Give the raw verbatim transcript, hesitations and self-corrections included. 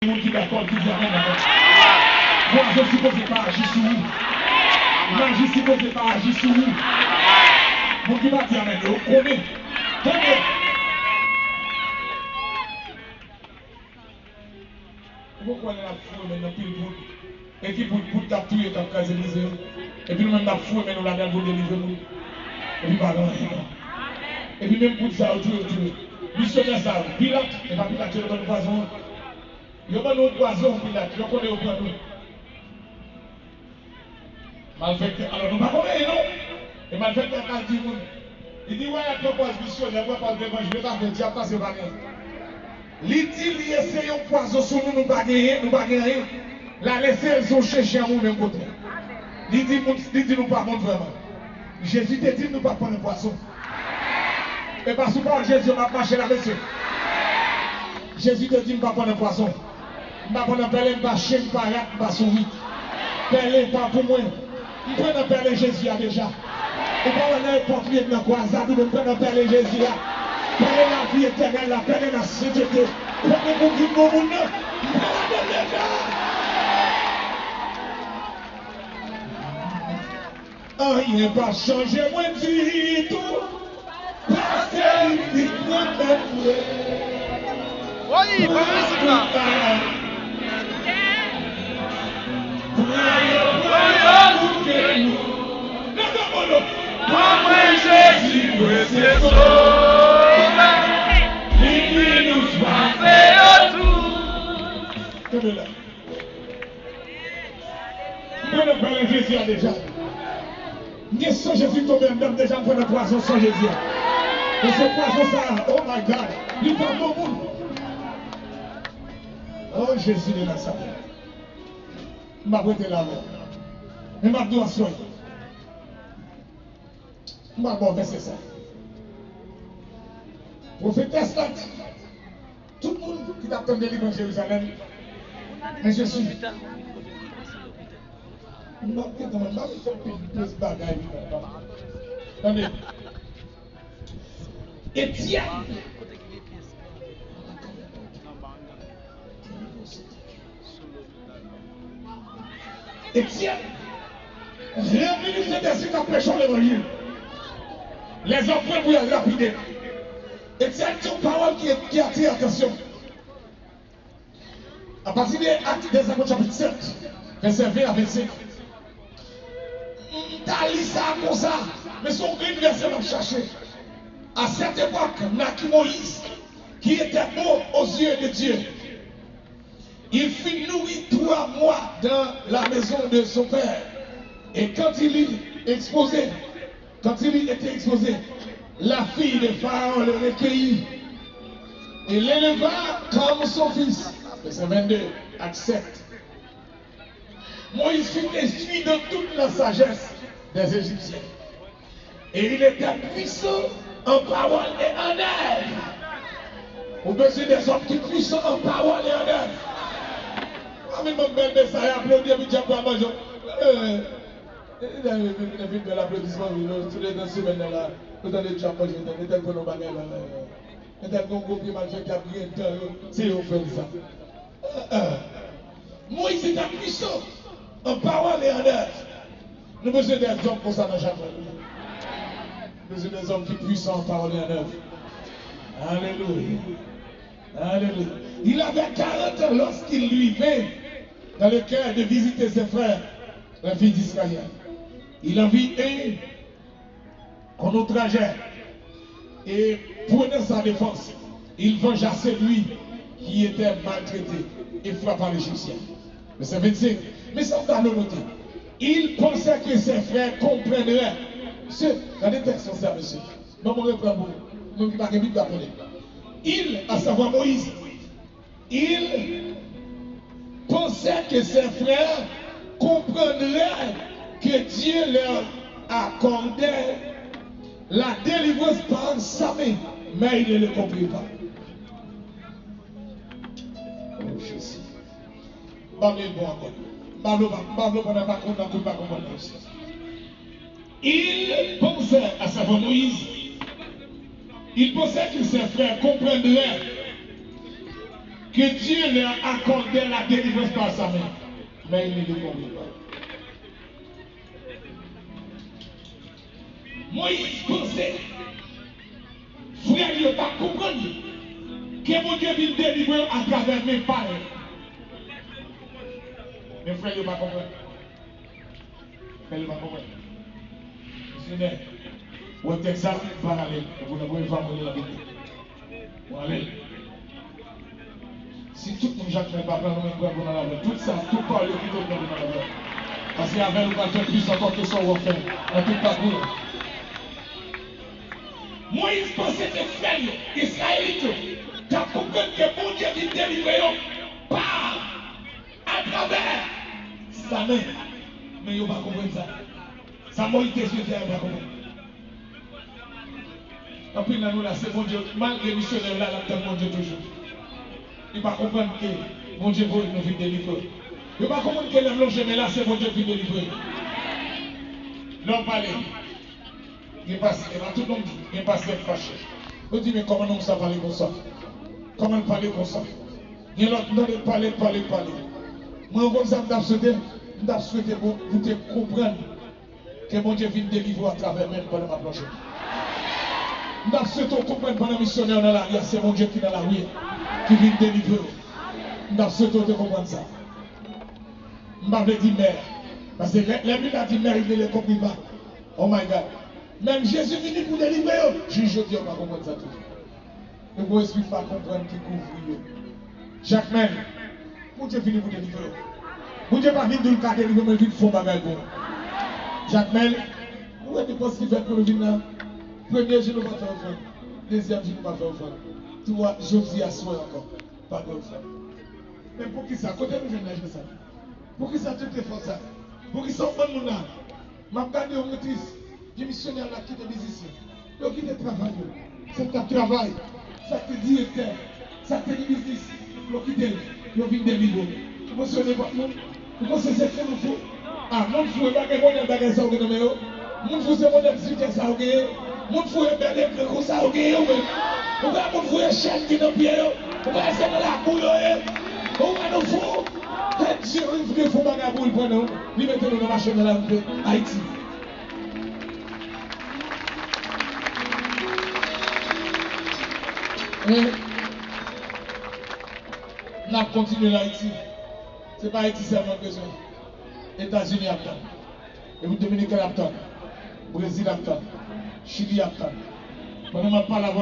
Moun ki dakò, ki di amèn, amèn. Pwazon sipoze pa aji sou ou. Maji sipoze pa aji sou ou. Moun ki pa di amèn, yo konnen. Tande. Ou poko wè lè n ap foure men nan pil poud. E ki poud? Poud k ap touye, k ap kraze brize yo. Epi nou menm n ap foure men nou ladan l pou delivre moun. Epi pa gen anyen non. Epi menm poud sa yo tou, yo tou. Misyonè sa yo, Pilat, e pa Pilat yo te ban nou pwazon an. Yo ban nou yon pwazon, Pilat, yo konnen yo pran nou. Malfektè, alò nou pa konnen non. E malfektè a ka di moun, li di, wè, y ap fè pòz misyonè, wè, pòz levanjil, yo pa fè, dyab pase pa gen. Li di li eseye yon pwazon sou nou, nou pa genyen, nou pa gen anyen. L ale sèl se yon chen, chen an mouri menm kote. Li di moun, li di nou pa bon vrèman. Jezi te di m nou p ap pran nan pwazon. E pa sou pawòl Jezi yo m ap mache la, mesye. Jezi te di m pa pran nan pwazon. M pa pran nan pèlen, m pa chen, m pa rat, m pa sourit. Pèlen pa pou mwen. M pran nan pèlen Jezi a deja. Ou pa wè nan epòk li ye nan kwazad ou, men m pran nan pèlen Jezi a. Pèlen lavi etènèl la, pèlen lasentete, pèlen pou vin bon moun nan. M pran ladan l deja. Anyen pa chanje mwen ditou, paske li vin nan men mwen. Wi, ban mizik la. Pran yo, pran yo, bouke nou. Leve men nou. Pran mwen Jezi, mwen se sovè. Li vin nou pase yo tou. Kenbe la. M pran nan pèlen Jezi a deja. M gen san Jezi k tonbe anndan m deja, m pran nan pwazon san Jezi a. E se pwazon sa a, oh my God, li pa bon moun. Oh Jezi de Nazareth. M ap rete la avè w. Men m ap di w aswè. M pral ba w vèsè sa. Pwofetès la di, tout moun ki t ap tann delivrans Jerizalèm, men Jezi, m ap gentan, m ap fè plis bagay. Tande. Etyèn. Etyèn, ranpli du Saint-Esprit, k ap preche levanjil. Lèzòm pran pou y al lapide l. Etyèn di yon pawòl ki, ki atire atansyon. Apati de Ak dèzapot chapit sèt, vèsè ven a vennsenk. M ta li sa konsa, men se yon grenn vèsè m ap chache. À cette époque naquit Moïse, qui était beau aux yeux de Dieu. Il fut nourri trois mois dans la maison de son père. Et quand il eut exposé, quand il eut été exposé, la fille de Pharaon le recueillit et l'éleva comme son fils. Verset vingt-deux, Actes sept. Moïse fut instruit dans toute la sagesse des Égyptiens. Et il était puissant en parole et en œuvre. Ou bezwen de zòm ki pwisan an pawòl e an èv. Amen, mwen bèl mesaj, aplodi epi dyab pral manje w. Eh, eh, eh, eh, eh, bèl aplodisman, wi, nou, tou lè nan semèn nan la, nou tande dyab manje, tande tèl pran yon bagay la, la, la. Entèl gon gwo pye malfektè ap griyen dan yo, se yo fè l sa. Ah, ah. Moïse était puissant en parole et en œuvre. Nou bezwen de zòm konsa nan jafè nou. Nou bezwen de zòm ki pwisan an pawòl e an èv. Alelouya. Alelouya. Il avait quarante ans lorsqu'il lui vint dans le cœur de visiter ses frères, les fils d'Israël. Il en vit un qu'on outrageait et prenant sa défense, il vengea celui qui était maltraité et frappa l'Égyptien. Verset vingt-cinq. Men sa w ta dwe note. Il pensait que ses frères comprendraient ce, gade tèks sa, mesye. Ban mwen reprann pou nou. Moun ki pa gen Bib la konnen. Il, à savoir Moïse, il pensait que ses frères comprendraient que Dieu leur accordait la délivrance par sa main, mais ils ne le comprirent pas. Oh, Jésus. Ban m bon ankò. M pa vle, m pa vle w pran nan pa konprann, nan kout pa konprann nan osi. Il pensait, à savoir Moïse, il pensait que ses frères comprendraient Que Dieu leur accordait la délivrance par sa main, mais ils ne le comprirent pas. Moyiz panse frè l yo t ap konprann ke Bondye vin delivre yo atravè men pa l. Men frè l yo pa konprann. Frè l yo pa konprann. Misyonè, ou wè tèks sa, paralèl. E pou nan premye fwa mwen li nan Bib. Paralèl. Si tout moun Jakmèl pa pran nou menm pran pou nan laprè. Tout sa, tout pawòl yo kite w pran pou nan laprè. Paske avè l ou pral fè plis ankò ke sa w ap fè nan tout pakou w. Moyiz panse ke frè l yo, Izrayelit yo, t ap konprann ke Bondye vin delivre yo pa atravè sa men. Men yo pa konprann sa. Sa Moyiz te swete a, yo pa konprann. Anpil nan nou la, se Bondye, malgre misyonè la, l ap tann Bondye toujou. Li pa konprann ke Bondye voye nou vin delivre. Yo pa konprann ke lè m lonje men la, se Bondye k vin delivre. Lè w pale, gen pastè, e pa tout nonm di, gen pastè k fache. Yo di, "Men kòman nonm sa pale konsa? Kòman l pale konsa?" Gen lòt, m tande l pale, l pale, l pale. Mwen, ou konn sa m t ap swete? M t ap swete pou, pou te konprann ke Bondye vin delivre w atravè men m pandan m ap lonje. M t ap swete w konprann pandan misyonè w nan lari a, se Bondye ki nan lari a, ki vin delivre w. M t ap swete w te konprann sa. M pa vle di mè, paske lè, lè Bib la di mè, il ne les comprit pas. Oh my God. Menm Jezi vini pou delivre yo, jis jodi a, yo pa konprann sa tou. Yo gon espri pa konprann ki kouvri yo. Jakmèl, Bondye vini pou delivre w. Bondye pa vin di w l ka delivre w, men l vin fè yon bagay pou w. Jakmèl, ou wè depans ki fèt pou nou vin la? Premye jou nou pa fè ofrann. Dezyèm jou nou pa fè ofrann. Twa, jodi a swè ankò, pa gen ofrann. Men poukisa? Kote nou jwenn lajan sa? Poukisa tout efò sa? Poukisa w bann moun la? M ap gade yo, mwen tris. Gen misyonè la kite biznis yo. Yo kite travay yo. Sa k t ap travay, sa k te direktè, sa k te gen biznis, yo kite l. Yo vin delivre w. Ou panse yo nenpòt moun? Ou panse se fou nou fou? A, moun fou e pa gen modèl bagay sa yo gen nan men yo. Moun fou se modèl sijè sa yo genyen. Moun fou e bèl ekri konsa yo genyen yo menm. Ou wè moun fou e chèn ki nan pye yo. Ou wè se nan lakou yo ye. Ou wè nou fou. Kè Dye vle fè yon bagay pou l pran nou, li mete nou nan machin nan larive Ayiti. Men, n ap kontinye l Ayiti. Se pa Ayiti sèlman n bezwen. Etazini ap tann. Repiblik Dominikèn ap tann. Brezil ap tann. Chili ap tann. Pandan m ap pale avè w,